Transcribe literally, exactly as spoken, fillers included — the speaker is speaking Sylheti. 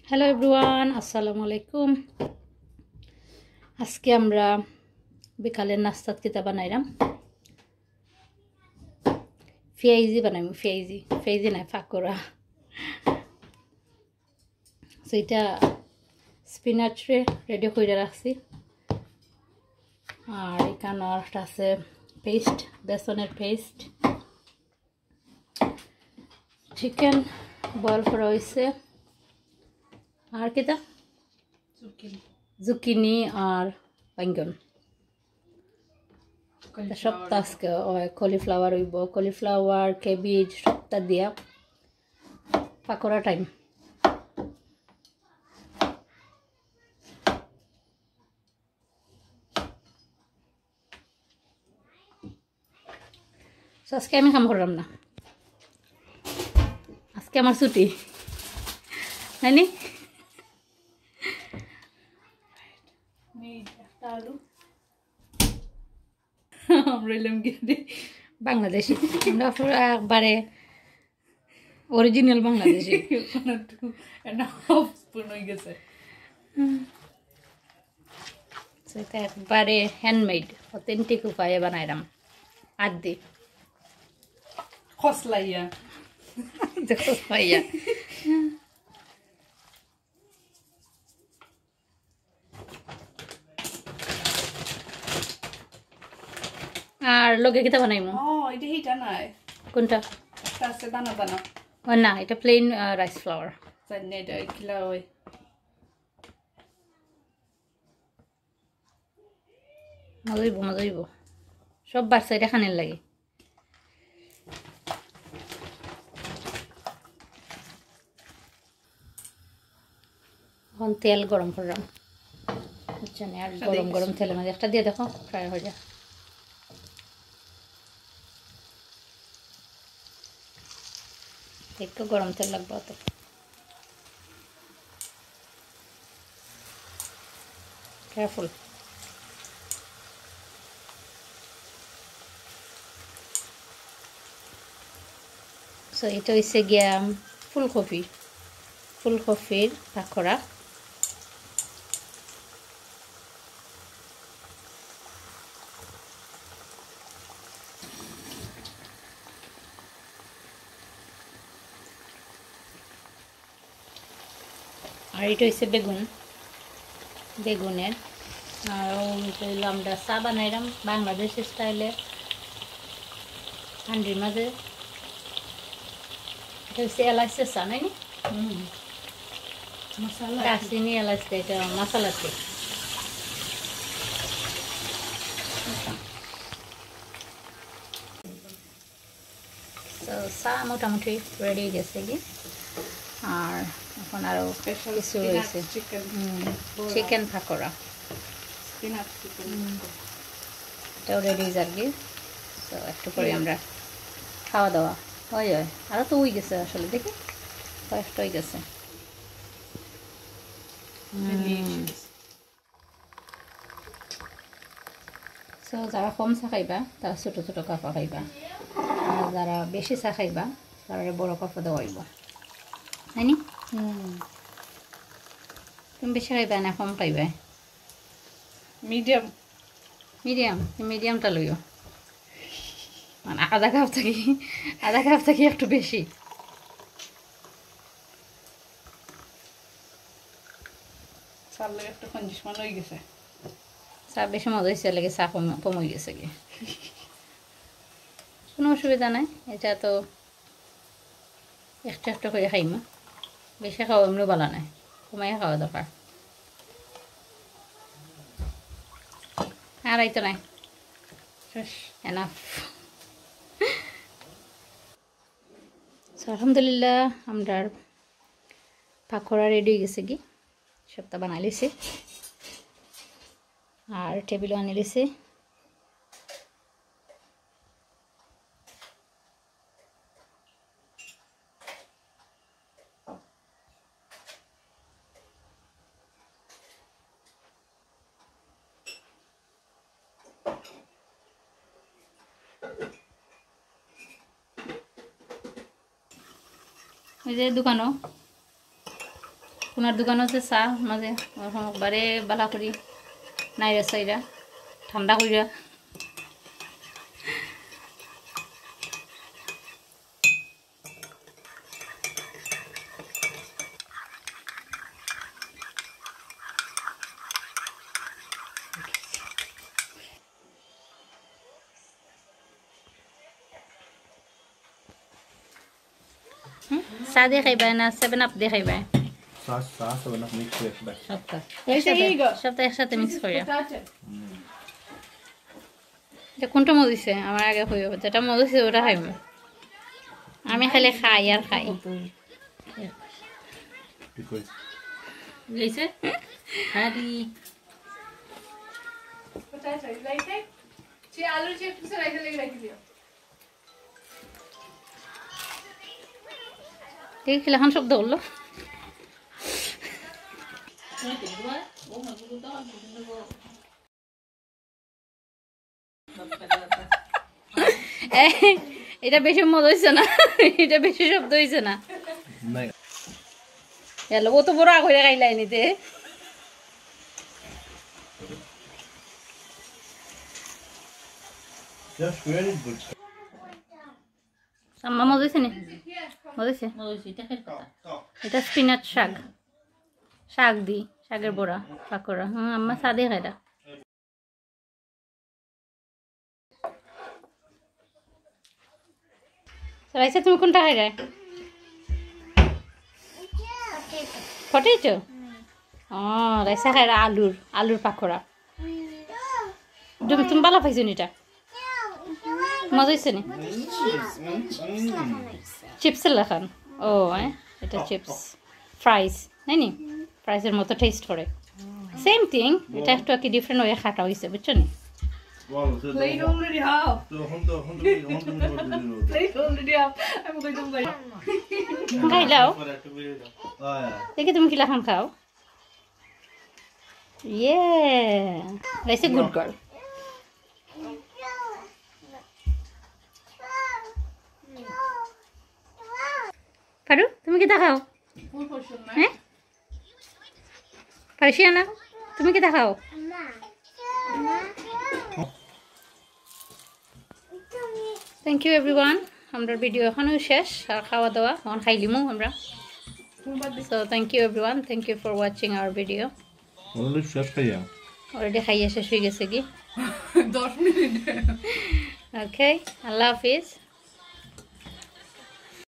Hello everyone, আসসালামু আলাইকুম। আজকে আমরা বিকালের নাস্তাত কিতা বানাইলাম? ফিয়াইজি বানাইমু, ফিয়াইজি, ফিয়াইজি না, পাকোড়া। তো এটা স্পিনাচরে রেডি করে রাখছি। আর এখানো একটা আছে পেস্ট, বেসনের পেস্ট। চিকেন বয়েল করা হইছে। আর কিতা? জুকিনি। জুকিনি আর বাইঙ্গন। সব তো আজকে, ওই, কলিফ্লাওয়ার হইব, কলিফ্লাওয়ার, ক্যাবেজ, সবটা দিয়া পাকোড়া টাইম। So, আজকে আমি কাম করলাম না, আজকে আমার ছুটি, তাই নি? আমরা হইলাম গিয়া বাংলাদেশি, আমরা পুরো একবারে অরিজিনাল বাংলাদেশি। এটা হাফ স্পুন হয়ে গেছে। তো এটা একবারে হ্যান্ডমেড, অথেন্টিক উপায়ে বানাইলাম। আর দি খসলাইয়া। যে খসলাইয়া। আর লগে কিতা বানাইমু? ও, এটা হিটা নাই। কোনটা? একটা আছে দানা দানা। ও না, এটা প্লেন রাইস ফ্লাওয়ার। জানি না এটা কিলা হয়। মজা হইব, মজা হইব। সব বাচ্চাইরা খানির লাগে। এখন তেল গরম করলাম, বুঝছো নি? আর গরম গরম তেলের মাঝে একটা দিয়ে দেখো, ফ্রাই হয়ে যায়। একটু গরম তেল লাগবে অত। কেয়ারফুল। সো এটা হইছে গিয়া ফুলকপি, ফুলকপির পাকোড়া। আর এটা হইছে বেগুন, বেগুনের। আর ওই হইলো আমরা চা বানাইলাম বাংলাদেশি স্টাইলে, হান্ডির মাঝে। এটা হইছে এলাচের চা, নাইনি? হুম। মশলা আছে। দারচিনি, এলাচ দিয়ে এটা মশলা আছে। তো চা মোটামুটি রেডি হয়ে গেছে কি। আর এখন আরো স্পেশাল কিছু স্পিনাচ রয়েছে। চিকেন হুম, বড়া। চিকেন পাকোড়া। স্পিনাচ চিকেন হুম। পাকোড়া। এটাও রেডি হয়ে যাবে। তো একটু পরে হুম। আমরা খাওয়া দাওয়া। ওই, ওই, আরো তো হয়ে গেছে আসলে, দেখি কয়েকটা হয়ে গেছে। হুম। রেডি হয়ে গেছে। সো যারা কম চা খাইবা, তারা ছোট ছোট কাপা খাইবা, আর যারা বেশি চা খাইবা, তারা বড় কাপা দেওয়া হইব, তাই নি? হুম। তুমি বেশি খাইবা না কম খাইবা? মিডিয়াম। মিডিয়াম, মিডিয়ামটা লইও। মানে আধা কাপ থাকি, আধা কাপ থাকি একটু বেশি। চার লগে একটু কঞ্জুসমান হয়ে গেছে। চা বেশি মজা হয়েছে, লাগে চা কম, কম হয়ে গেছে কি। কোনো অসুবিধা নাই, এটা তো একটু একটু করে খাইমু। বেশি খাওয়া এমনিও ভালো নাই, কমাই খাওয়া দরকার। আর আইতো নাই, শেষ, এনাফ। সো আলহামদুলিল্লাহ, আমরার পাকোড়া রেডি হয়ে গেছে কি, সবটা বানাই লিছি আর টেবিলও আনি লিছি। ওই যে দোকানো কুনার দোকানো যে চা মাঝে ওরকম একবারে বালা করি নাইরা চাইরা ঠান্ডা কইরা। হুম? চা দি খাইবা না সেভেন আপ দি খাইবা? চা, চা, সেভেন আপ মিক্স করে একবার। সবটা। একসাথে, সবটা একসাথে মিক্স করিয়া। এটা কোনটা মজা অইছে? আমার আগে কইও, যেটা মজা অইছে ওটা খাইমু। আমি খালি খাই আর খাই। ঠিক আছে। গেছে? আরে। কোথায় আছে? লাইটে? সে আলুর যে একটু রাখি দিও। এই কিলাখান শব্দ করলো। এই, এটা বেশি মজা অইছে না, এটা বেশি শব্দ অইছে না। নাই। এলো, ও তো বড় আগ হইয়া খাইলাই নিতে। Just very good. আম্মা, মজা অইছে নি? মজা অইছে? মজা অইছে, এটা খেয়ে কথা। এটা স্পিনাচ শাক, শাক দি, শাকের বড়া, পাকোড়া। হুম, আম্মা চা দি খাইরা। রাইসা, তুমি কোনটা খাইরায়? পটেটো? ও, রাইসা খাইরা আলুর, আলুর পাকোড়া। তুমি, তুমি ভালা পাইছো নি এটা? মজা অইছে নি? চিপসের লাখান। ও, হ্যাঁ, এটা চিপস। ফ্রাইস, তাই নি? ফ্রাইসের মতো টেস্ট করে। সেম থিং, এটা একটু আর কি ডিফারেন্ট ওয়ে কাটা অইছে, বুঝছো নি? Plate already half. Plate already half. আমি কইতাম যাই। খাইলাও। দেখি তুমি কিলাখান খাও। ইয়ে। Raisa good girl. পারু, তুমি কিতা খাও? হ্যাঁ? পারসিয়ানা, তুমি কিতা খাও? Thank you everyone. আমরার ভিডিও এখানো শেষ, আর খাওয়া দাওয়া অখন খাইলিমু আমরা। So thank you everyone, thank you for watching our video. Already শেষ খাইয়া। Already খাইয়া শেষ অই গেছে কি? দশ মিনিট। Okay, আল্লাহ হাফিজ।